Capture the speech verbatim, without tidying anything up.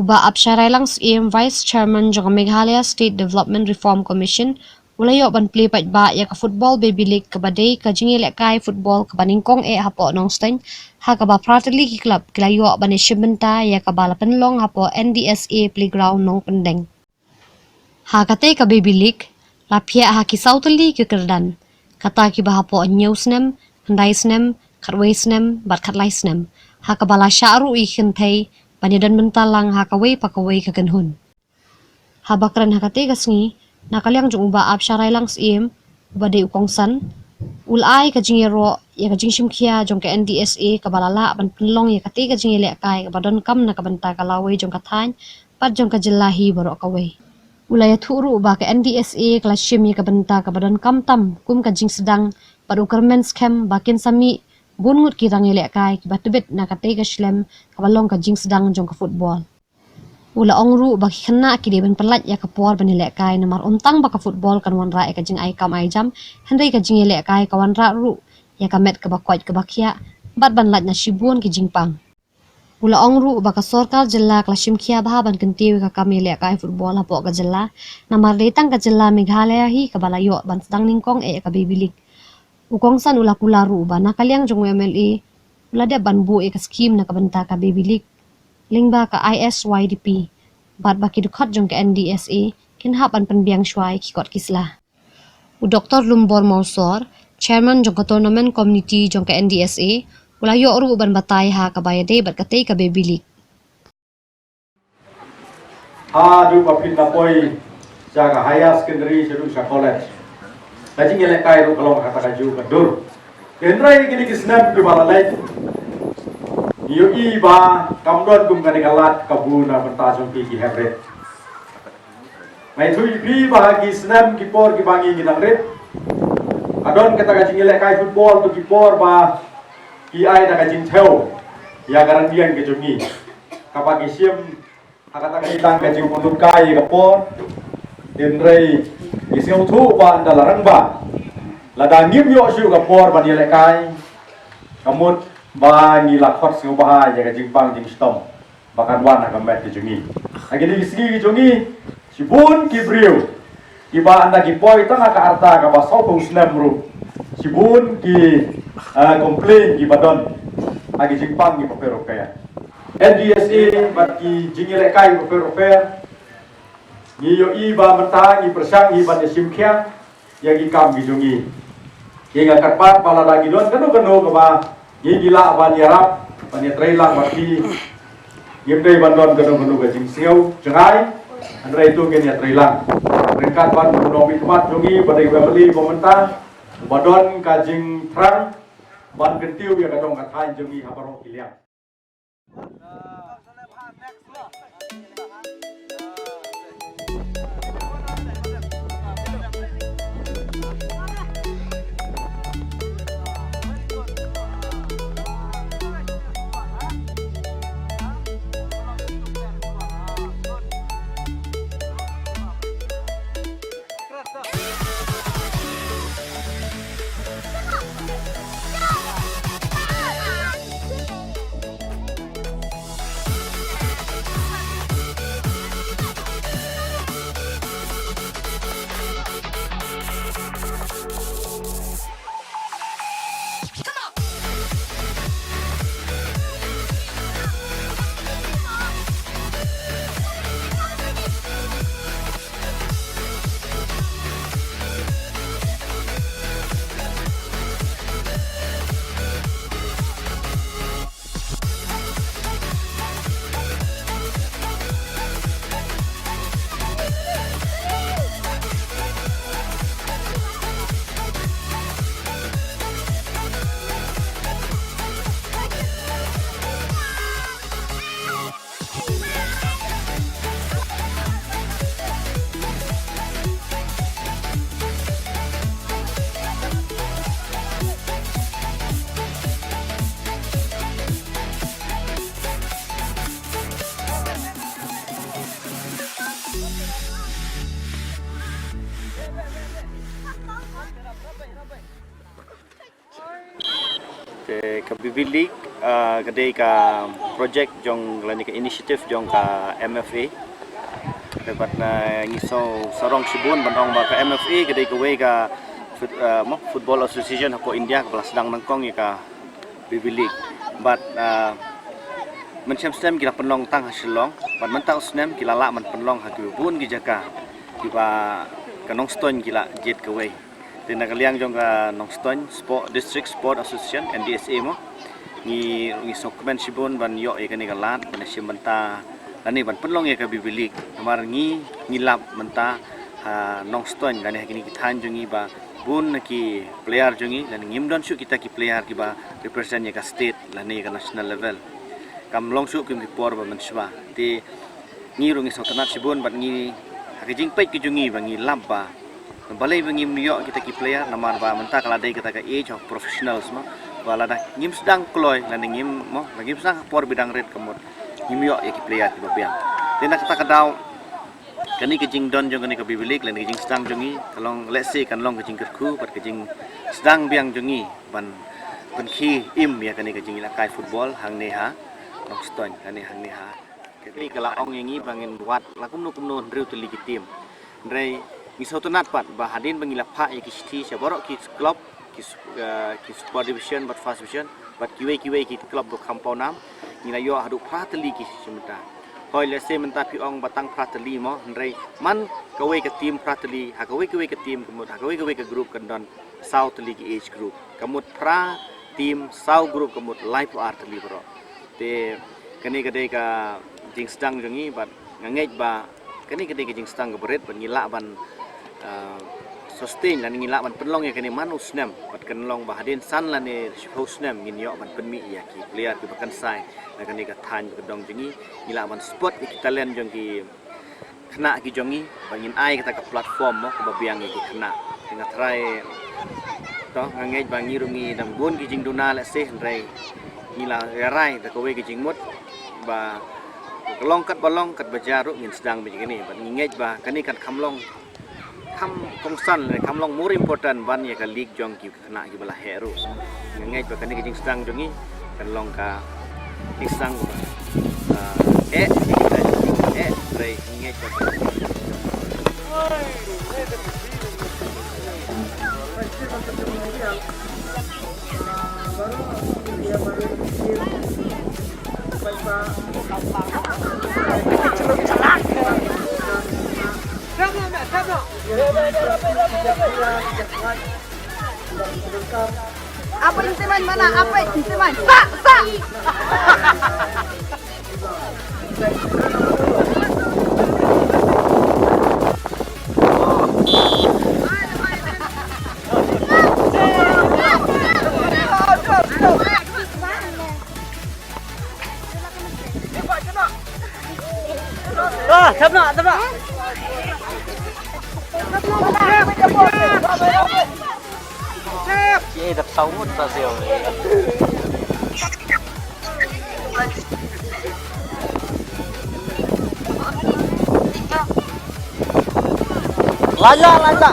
Bah Apsha Railang Syiem, Vice Chairman jong ka Meghalaya State Development Reform Commission, u la ïoh ban plie paidbah ïa ka Football Baby League kaba dei ka jingïalehkai football kaba nyngkong eh hapoh Nongstoiñ, ha kaba phra tylli ki club ki la ïoh ban ïashim bynta ïa kaba la pynlong hapoh N D S A Playground Nongpyndeng. Ha katei ka Baby League la phiah ha ki saw tylli ki kyrdan, kata kiba hapoh hynñiew snem, khyndai snem, khatwei snem bad khatlai snem, ha kaba la shah ruh ïa ki kynthei ban ïadon bynta lang ha kawei pa kawei ka kynhun. Haba kren ha katei ka sngi, na ka liang jong u Bah Apsha Railang Syiem, uba dei u kongsan, u la ai ka jingïaroh ïa ka jingshimkhia jong ka N D S A kaba la lah ban pynlong ïa katei ka jingïalehkai kaba donkam na ka bynta ka lawei jong ka thaiñ bad jong ka jylla hi baroh kawei. U la ïathuh ruh ba ka N D S A ka la shim ïa ka bynta kaba donkam tam kum ka jingsdang bad u kyrmen skhem ba kin sa mih bun ngut ki rangïalehkai kiba tbit na katei ka shlem kaba long ka jingsdang jong ka football. U la ong ruh ba ki khynnah ki dei ban pyllait ïa ka por ban ïalehkai namar ym tang ba ka football kan wanrah ïa ka jingai kam ai jam, hynrei ka jingïalehkai ka wanrah ruh ïa ka met kaba koit kaba khiah bad ban lait na shibun ki jingpang. U la ong ruh ba ka sorkar jylla ka la shimkhia bha ban kyntiew ïa ka kam ïalehkai football hapoh ka jylla, namar dei tang ka jylla Meghalaya hi kaba la ïoh ban sdang nyngkong eh ïa ka Baby League. U kongsan u la kular ruh ba na ka liang jong u M L A u la dep ban buh ïa ka skhim na ka bynta ka Baby League lyngba ka I S Y D P bad ba ki dkhot jong ka N D S A kin hap ban pynbiang shuwa ïa ki kot ki sla. U Doktor Lumbor Mawsor, Chairman jong ka Tournament Committee jong ka N D S A, u la ïoh ruh ban batai ha kaba ïadei bad katei ka Baby League. Haduh ba phin da poi sha ka higher secondary shaduh sha college, ka jingïalehkai ruh ka long kata ka juh ka dur. Hynrei kine ki snem kiba la leit, ngi ïohi ba kam don kum kane ka lad ka bun na bynta jong ki ki hynrei. Nga ïathuh ïa phi ba ha ki snem ki por kiba ngi ngi dang rit, ka don kata ka jingïalehkai football, to ki por ba ki ai da ka jingthew ïa ka rynïeng ka jong ngi, kaba ki shim ha kata ka jingtang ka jingpynlut kai ïa ka por. Hynrei ngi sngewthuh ba ynda la rangbah, lada ngim ïoh shuh ka por ban ïalehkai, ka mut ba ngi la khot sngewbha ïa ka jingpang jingshitom ba kan wan ha ka met ka jong ngi. Ha kine ki sngi ki jong ngi, shibun ki briew kiba ynda ki poi tang ha ka rta kaba sawphew snem ruh, shibun ki, eh, complain kiba don ha ki jingpang kiba pher bapher. N D S A bad ki jingïalehkai bapher bapher, ngi ïohi ba mynta ngi pyrshang hi ban ïashim khia ïa ki kam ki jong ngi. Ngi nga kyrpad ba lada ngi don kano kano kaba ngi ngi lah ban ïarap, ban ïatreilang bad ki, ngim dei ban don kano kano ka jingsngew jngai, hynrei to ngin ïatreilang ryngkat bad u nongmihkhmat jong ngi ba dei u M L A ba mynta, ba don ka jingthrang ban kyntiew ïa ka dong ka thaiñ jong ngi ha baroh ki liang. Te ka B B League, ah, ka dei ka project jong lane ka initiative jong ka M F A. Te bad, ah, ngi shu sarong shibun ban ong ba ka M F A ka dei kawei ka fut-, ah, mo, football association hapoh India kaba la sdang nyngkong ïa ka B B League. Bad, ah, mynshem snem ki la pynlong tang ha Shillong, bad mynta u snem ki la lah ban pynlong ha kiwei bun ki jaka kiba ka Nongstoiñ ki la jied kawei. Te na ka liang jong ka Nongstoiñ Sport, District Sport Association, N D S A mo, ngi, ngi sngewkmen shibun ban ïoh ïa kane ka lad ban shim bynta lane ban pynlong ïa ka B B League. Namar ngi, ngi lap mynta ha Nongstoiñ lane ha kine ki thaiñ jong ngi ba bun na ki player jong ngi lane ngim don shuh kita ki player kiba represent ïa ka state lane ïa ka national level. Kam long shuh kum ki por ba mynshuwa. Te ngi ruh ngi sngewtynnat shibun bad ngi ha ka jingpeit ka jong ngi ba ngi lap ba balei ba ngim ïoh kita ki player, namar ba mynta ka la dei kata ka age of professionals mo, ba lada ngim sdang kloi lane ngim mo, lada ngim sdang ha por ba dang rit ka mut ngim ïoh ïa ki player kiba biang. Te na kata ka daw kane ka jingdon jong kane ka B B League lane ka jingsdang jong ngi ka long, let's say, kan long ka jingkyrkhu bad ka jingsdang biang jong ngi ban pynkhie im ïa kane ka jingïalehkai football hangne ha Nongstoiñ lane hangne ha Kane ka la ong ïa ngi ba ngin wad la kumno kumno hynriew tylli ki team. Hynrei ngi sngewtynnat pat ba hadien ba ngi la phah ïa ki shithi sha baroh ki club, ki s-, eh, ki super division bad first division bad kiwei kiwei ki club ba kham pawnam, ngi la ïoh haduh phra tylli ki shim bynta. Hooid, lehse mynta phi ong ba tang phra tylli mo, hynrei man kawei ka team phra tylli, ha kawei kawei ka team ka mut, ha kawei kawei ka group kan don saw tylli ki age group. Ka mut phra team, saw group, ka mut laiphew ar tylli baroh. Te kane ka dei ka jingsdang jong ngi bad nga ngeit ba kane ka dei ka jingsdang kaba rit bad ngi lah ban, ah, sustain lane ngi lah ban pynlong ïa kane man u snem bad kan long ba hadien san lane shiphew snem ngin ïoh ban pynmih ïa ki player kiba kynsai na kane ka thaiñ ba ka dong jong ngi, ngi lah ban spot ïa ki talent jong ki khynnah ki jong ngi, ba ngin ai kata ka platform mo, kaba biang ïa ki khynnah. Te nga tharai, to, nga ngeit ba ngi ruh ngi dang bun ki jingduna lehse, hynrei ngi la rai da kawei ka jingmut ba ka long katba long, katba jia ruh ngin sdang beit ïa kane. Bad ngi ngeit ba kane kan kham long, kham kongsan, kham long more important ban ïa ka league jong ki khynnah kiba la heh ruh. Nga ngeit ba kane ka jingsdang jong ngi kan long ka jingsdang ba, ah, eh, eh, eh, hynrei nga ngeit ba Apa intiman mana? Apa intiman? Sa, sa. Ah, thap noh, thap noh. Ki ei dap saw ngut sa siaw. Lala, lala.